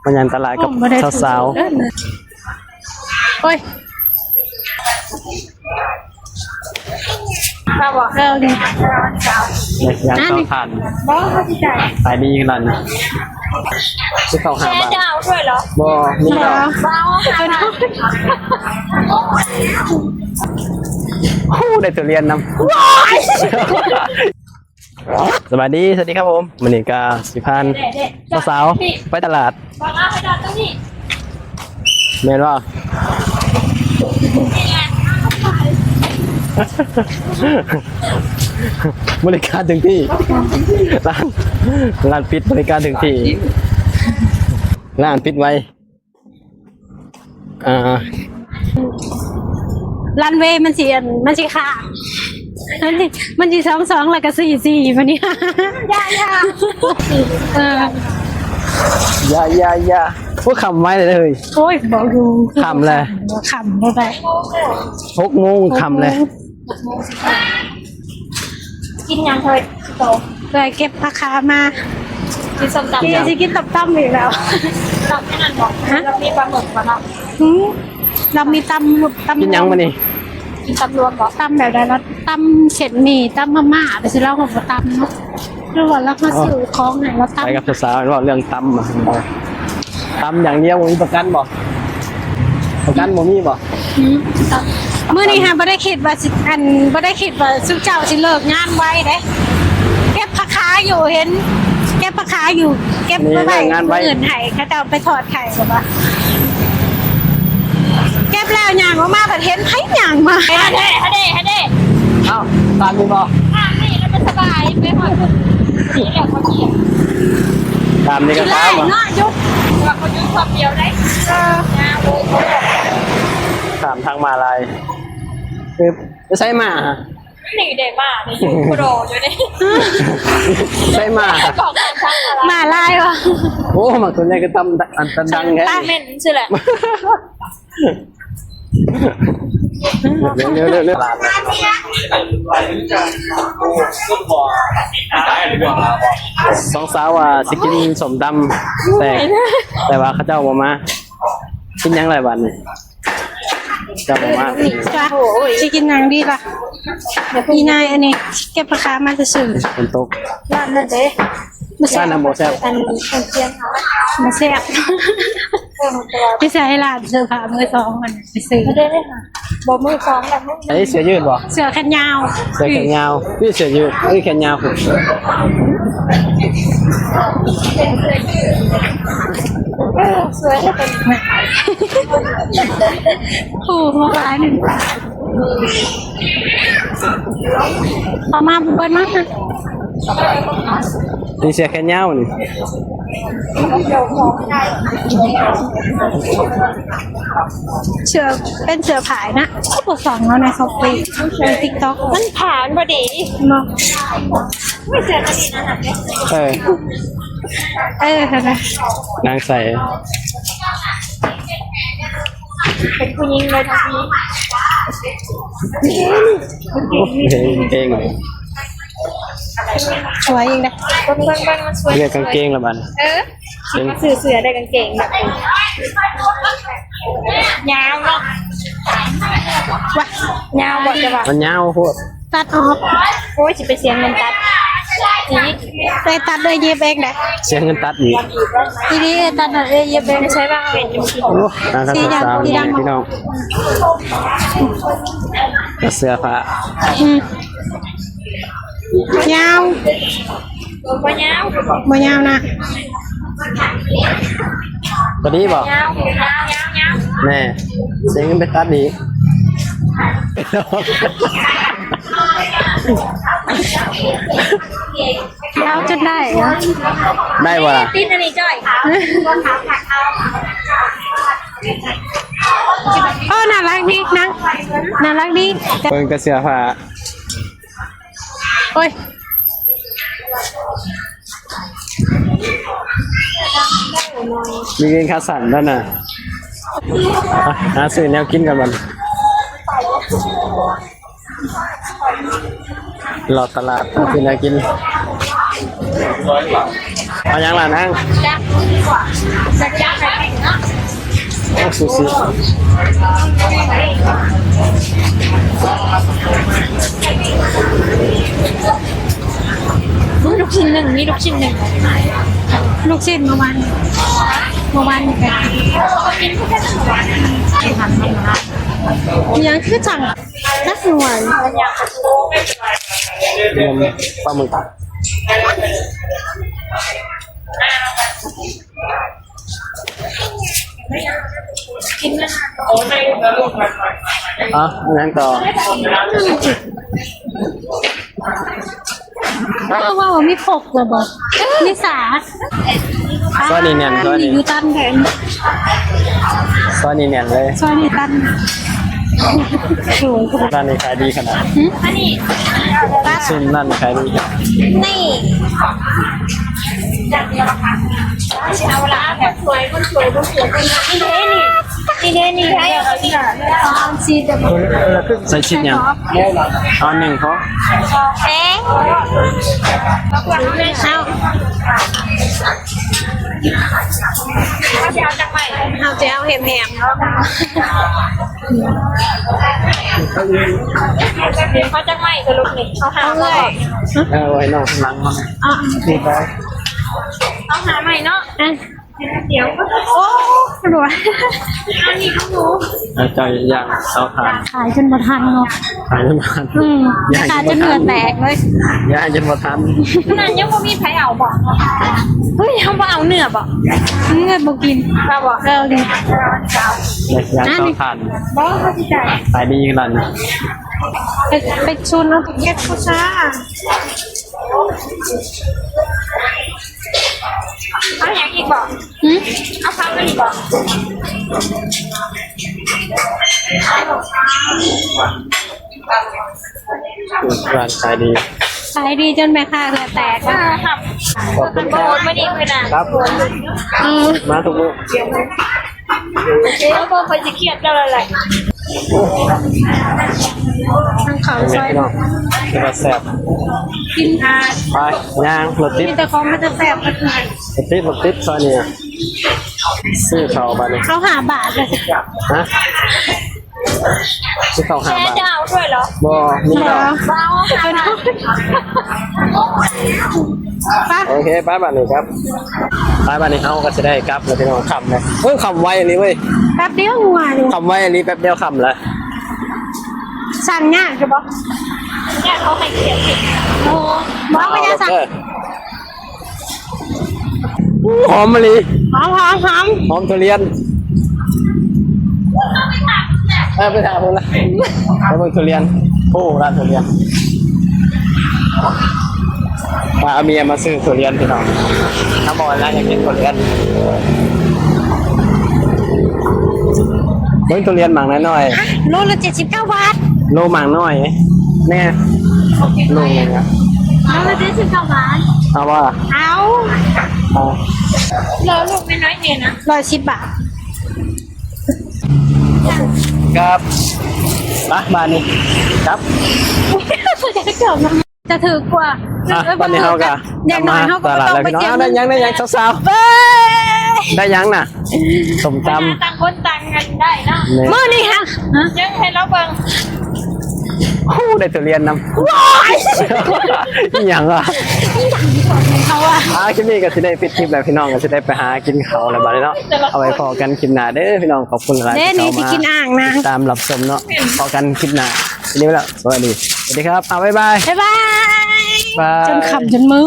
ມາຍ່າງຕະຫຼາດກັບ ໂອ້ ບໍ່ໄດ້ ສາວໆ ຖືກເດີ ໂອ້ຍ ມາບໍ່? ເອີ ນີ້ ໄດ້ຍ່າງ ອ່າ ເຂົ້າ ນີ້ ທານ ບໍ່ ເຂົ້າໃຈ ຂາຍດີຂະໜາດນີ້ ຊິເຂົ້າ ຫ້າບາດ ແຊຈະເອົາດ້ວຍເຫຼື? ບໍ່ ມີດອກ ບໍ່ ບໍ່ເອົາ ໂອ້ ໄດ້ທຸລຽນນຳ ວ້າຍ ສະບາຍດີ ສະຫວັດດີຄັບຜົມ ມື້ນີ້ກະຊິພາ ເດ້ໆ ສາວໆ ໄປຕະຫຼາດ ບອກເອົາໃຫ້ດອດຕົງນີ້ ແມ່ນບໍ່? ບໍລິການເຖິງທີ່ ຮ້ານ ຮ້ານປິດ ບໍລິການເຖິງທີ່ ຮ້ານປິດໄວ. ອ່າ ຣັນເວມັນຊິ ອັນ ມັນຊິຂ້າມ ມັນຊິ ມັນຊິສອງສອງ ແລ້ວກໍສີ່ສີ່ ບາດນີ້ ຢ່າ ຢ່າ ເອີ ຢ່າ ຢ່າ ຢ່າ ໂອ້ ຄ່ຳໄວເລີຍ ໂອ້ຍ ບໍ່ຢູ່ ຄ່ຳແລ້ວ ຄ່ຳບໍ່ໄດ້ ຫົກໂມງ ຄ່ຳແລ້ວ ຫົກໂມງ ຫົກໂມງ ກິນຫຍັງເອີຍ? ໂຕ ເອີຍ ເກັບຜັກຄາມາ ກິນສົ້ມຕຳ ກິນ ຊິກິນຕົ້ມຕຳອີກແລ້ວ ຕຳນັ້ນບໍ່? ຮະ? ລາວມີປາໝຶກບໍ່ເນາະ? ຫືມ ລາວມີຕຳ ຕຳ ກິນຫຍັງມື້ນີ້? ກິນຕຳລວມບໍ່? ຕຳແບບໃດລະ? ຕຳເສັ້ນໝີ່ ຕຳມາມ່າ ໄປຊິລາວກໍບໍ່ຕຳເນາະ ຫຼືວ່າລາວມາຊື້ຂອງໃຫ້ລາວຕຳ ໄປກັບສາວໆ ເວົ້າເລື່ອງຕຳ ຕຳຢ່າງດຽວ ບໍ່ມີປະກັນບໍ່? ປະກັນບໍ່ມີບໍ່? ອືມ ມື້ນີ້ຫາບໍ່ໄດ້ຄິດວ່າຊິ ອັນ ບໍ່ໄດ້ຄິດວ່າຊຸມເຈົ້າຊິເລີກງານໄວເດ້ ເກັບຜັກຄາຢູ່ ເຫັນເກັບຜັກຄາຢູ່ ເກັບໄວ້ ມື້ອື່ນໃຫ້ເຂົາເຈົ້າໄປທອດໄຂ່ ແບບວ່າ ເກັບແລ້ວຍ່າງອອກມາ ບັດເຫັນໃຜຍ່າງມາ ເດ້ ເດ້ ເດ້ ເດ້ ເອົ້າ ຕາມນີ້ບໍ່? ຕາມນີ້ແລ້ວມັນສະບາຍ ໄປຮອດພຸ້ນ ນີ້ແຫຼະ ເຂົາຈຽບ ຕາມນີ້ກໍຕາມ ເນາະ ຢຸດ ແຕ່ວ່າເຂົາຢຸດຄວາມດຽວໄດ້ ເອີ ຍາວເລີຍ ຂ້າມທາງມ້າລາຍ ເອີ ໄປໃສມາ? ນີ້ເດ້ ມ້ານີ້ຢູ່ໂຄໂດຢູ່ນີ້ ໃສມາ? ບອກການທາງມ້າລາຍ ມ້າລາຍຫວາ? ໂອ້ ໝາກໂຕໃຫຍ່ຄືຕຳ ອັນ ຕຳດັງແທ້ ຕຳແມ່ນຊື່ແຫຼະ ເອີ ເອີ ເອີ ສອງສາວວ່າຊິກິນສົ້ມຕຳ ແຕ່ ແຕ່ວ່າເຂົາເຈົ້າບໍ່ມາ ກິນຫຍັງລະບາດນີ້? ຈະບໍ່ມາ ຈະຊິກິນຫຍັງດີລະ? ອີ່ນາຍອັນນີ້ເກັບຜັກຄາມາຊື່ໆ ຝົນຕົກ ຮ້ານນັ້ນເດ້ ຮ້ານນັ້ນບໍ່ແຊບ ອັນ ອັນ ບໍ່ແຊບ ເອີ ມັນຈະວ່າ ທີ່ໃຊ້ຮ້ານເສື້ອຜ້າມືສອງຫັ້ນໄປຊື້ ບໍ່ ມືສອງແລ້ວ ໃສ່ເສື້ອຢືດບໍ່? ເສື້ອແຂນຍາວ ເສື້ອແຂນຍາວ ນີ້ເສື້ອຢືດ ນີ້ແຂນຍາວ ເອີ ສວຍເປັນ ໂອ້ ມາຫຼາຍໜຶ່ງ ເອົາມາເບິ່ງມາ ນີ້ເສື້ອແຂນຍາວນີ້ ເສື້ອ ເປັນເສື້ອຜ້ານະ ຄືບໍ່ສັ່ງເອົາໃນຊ້ອບປີ້ ໃນຕິກຕັອກ ມັນຜ້າມັນບໍ່ດີເນາະ ເອີ ເອີ ຫັ້ນນະ ນາງໃສ່ ເປັນຜູ້ຍິງເລີຍທັງທີ ເກັ່ງ ເກັ່ງ ສວຍອີກນະ ເບິ່ງ ເບິ່ງ ເບິ່ງ ມັນສວຍ ເລືອກກາງເກງລະບັດ ເອີ ມາຊື້ເສື້ອໄດ້ກາງເກງແບບຍາວເນາະ ວ່າຍາວບໍ່ ຈະວ່າ ມັນຍາວໂພດ ຕັດອອກ ໂອ້ຍ ຊິໄປເສຍເງິນຕັດອີກ ໄດ້ຕັດເລີຍ ເຢັບເອງໄດ໋ ເສຍເງິນຕັດອີກ ອີ່ຫຼີ ຕັດເລີຍ ເຢັບເອງ ໃຊ້ວ່າເປັນຢູ່ ໂອ້ ຮ້ານຂາຍເສື້ອ ພີ່ນ້ອງ ເສື້ອຜ້າ ອືມ ຍາວ ບໍ່ຍາວ ບໍ່ຍາວນະ ພໍດີບໍ່? ຍາວ ຍາວ ຍາວ ຍາວ ແນ່ ເສຍເງິນໄປຕັດອີກ ຍາວຈົນໄດ້ ໄດ້ບໍ່ລະ? ຕິດອັນນີ້ຈ້ອຍ ໂອ້ ໜ້າລັກດີນະ ໜ້າລັກດີ ເບິ່ງແຕ່ເສື້ອຜ້າ ໂອ້ຍ ມີກາງເກງຂາສັ້ນນັ້ນນະ ຫາ ຫາຊື້ແນວກິນກັນບັດ ເລາະຕະຫຼາດ ຫາຊື້ແນວກິນ ເອົາຫຍັງລະນາງ? ຈັກ ຈັກ ດູຊິ ມີລູກຊິ້ນໜຶ່ງ ມີລູກຊິ້ນໜຶ່ງ ລູກຊິ້ນເມື່ອວານ ເມື່ອວານນີ້ກໍກິນ ກິນຄືກັນ ອີຫຍັງຄືຈັ່ງ ຈັກໜ່ວຍ ລວມປາໝຶກ ອ່ະ ຫຍັງຕໍ່? ເອີ ວ່າມີຄົກແລ້ວບໍ່? ມີສາ ຊອຍນີ້ແໜ້ນ ຊອຍນີ້ ຢູ່ຕັນແທນ ຊອຍນີ້ແໜ້ນເລີຍ ຊອຍນີ້ຕັນ ໂອ້ໂຫ ຮ້ານນີ້ຂາຍດີຂະໜາດ ຫື? ຊີ້ນຮ້ານນີ້ຂາຍດີ ນີ້ ຊິເອົາລະ ຄົນສວຍ ຄົນສວຍ ຄົນສວຍ ຄົນງາມ ນີ້ເດ້ນີ້ ນີ້ເດ້ນີ້ ໃຫ້ເອົາຊີ້ນ ໃສ່ຊີ້ນຫຍັງ? ເອົາໜຶ່ງພໍ ເອງ ເອົາ ເຮົາຊິເອົາຈັກໄມ້? ເຮົາຊິເອົາແຮມໆ ເນາະ ເອົາຈັກໄມ້ສະຫຼຸບນີ້? ເອົາຫ້າ ເອົາເລີຍ ເອີ ໄວ້ນ້ອງຂ້າງຫຼັງເນາະ ເອົາຫ້າໄມ້ເນາະ ອ່ະ ດຽວ ໂອ້ ຫຼວຍ ອັນນີ້ຂອງໜູ ເຈົ້າຢ່າງເຕົາຖ່ານ ຂາຍຈົນບໍ່ທັນເນາະ ຂາຍຈົນບໍ່ທັນ ອືມ ຂາຍຈົນເຫື່ອແຕກເລີຍ ຍ່າງຈົນບໍ່ທັນ ຂະໜາດຍັງບໍ່ມີໃຜເອົາບໍ ເຮີ້ຍ ເຮົາບໍ່ເອົາເນື້ອບໍ ເນື້ອບໍ່ກິນ ເອົາບໍ ເອີ ກິນ ຍ່າງເຕົາຖ່ານ ບໍ່ ເຮົາຊິຈ່າຍ ຂາຍດີຂະໜາດນີ້ ໄປ ໄປຊວນເອົາເຮັດຜູ້ຊາ ເອົາຫຍັງອີກບໍ? ຫື? ເອົາຜັກອີກບໍ? ຮ້ານຂາຍດີ ຂາຍດີຈົນແມ່ຄ້າເຫື່ອແຕກ ເອີ ຄັບ ຂອບຄຸນຄັບ ມາດີເວລາ ຄັບ ເອີ ມາທຸກມື້. ແລ້ວກໍຂ້ອຍຊິຄຽດເຈົ້າແລ້ວແຫຼະ ທາງເຂົ້າຊອຍ ພີ່ນ້ອງ ເປັນຕາແຊບ ກິນ ໄປ ຍ່າງ ລົດຕິດ ມີແຕ່ຂອງເປັນຕາແຊບ ລົດຕິດ ລົດຕິດ ຊອຍນີ້ ຊື້ເຂົ້າບາດນີ້ ເຂົ້າຫ້າບາດ ຮະ? ຊື້ເຂົ້າຫ້າບາດ ແມ່ຈະເອົາດ້ວຍເຫຼື? ບໍ່ ມີແລ້ວ ບໍ່ເອົາ ໄປ ໂອເຄ ໄປບາດນີ້ຄັບ ໄປບາດນີ້ເຮົາກໍຊິໄດ້ກັບແລ້ວພີ່ນ້ອງ ຄ່ຳແລ້ວ ໂອ້ຍ ຄ່ຳໄວອີ່ຫຼີເວີຍ ແປັບດຽວວ່າຢູ່ ຄ່ຳໄວອີ່ຫຼີ ແປັບດຽວຄ່ຳແລ້ວ ສັ່ງຍາກຢູ່ບໍ່? ຍາກ ເຂົາໃຫ້ຂຽນຜິດ ໂອ້ ບໍ່ເອົາ ບໍ່ເອົາ ບໍ່ເອົາ ບໍ່ເອົາ ບໍ່ເອົາ ບໍ່ເອົາ ຫອມອີ່ຫຼີ ຫອມ ຫອມ ຫອມ ຫອມທຸລຽນ ເອີ ໄປຖາມເພິ່ນລະ ໄປເບິ່ງທຸລຽນ ໂອ້ ຮ້ານທຸລຽນ ພາເມຍມາຊື້ທຸລຽນພີ່ນ້ອງ ຖ້າບໍ່ລະຢາກກິນທຸລຽນ ເບິ່ງທຸລຽນໝາກນ້ອຍໆ ໂລລະເຈັດສິບເກົ້າບາດ ໂລໝາກນ້ອຍແນ່ ໂລໜຶ່ງອະ ໂລລະເຈັດສິບເກົ້າບາດ ເອົາບໍ່ລະ? ເອົາ ເອົາ ໂລລູກນ້ອຍໆນີ້ນະ ຮ້ອຍສິບບາດ ຄັບ ໄປບາດນີ້ ຄັບ ຈະຖືກກວ່າ ອ່ະ ຕອນນີ້ເຮົາກໍ ຢ່າງໜ້ອຍເຮົາກໍບໍ່ຕ້ອງໄປເສຍເງິນ ໄດ້ຫຍັງ ໄດ້ຫຍັງ ໄດ້ຫຍັງ ສາວໆ ເອີຍ ໄດ້ຫຍັງນະ? ສົ້ມຕຳ ຕ່າງຄົນຕ່າງກັນໄດ້ເນາະ ມື້ນີ້ຫະ ຍັງໃຫ້ລາວເບິ່ງ ໂອ້ ໄດ້ທຸລຽນນຳ ວ້າຍ ອີ່ຫຍັງວະ ອີ່ຫຍັງຂອງເຂົາວະ ອ່າ ຄລິບນີ້ກໍຊິໄດ້ປິດຄລິບແລ້ວ ພີ່ນ້ອງກໍຊິໄດ້ໄປຫາກິນເຂົ້າແລ້ວບາດນີ້ເນາະ ເອົາໄວ້ພໍ້ກັນຄລິບໜ້າເດີພີ່ນ້ອງ ຂອບຄຸນຫຼາຍໆ ເດ້ ທີ່ເຂົ້າມາຕິດຕາມຮັບຊົມເນາະ ພໍ້ກັນຄລິບໜ້າ ຄລິບນີ້ໄປແລ້ວ ສະຫວັດດີ ສະຫວັດດີຄັບ ອ່າ ບາຍບາຍ ບາຍບາຍ ບາຍ ຈົນຄ່ຳຈົນມື້.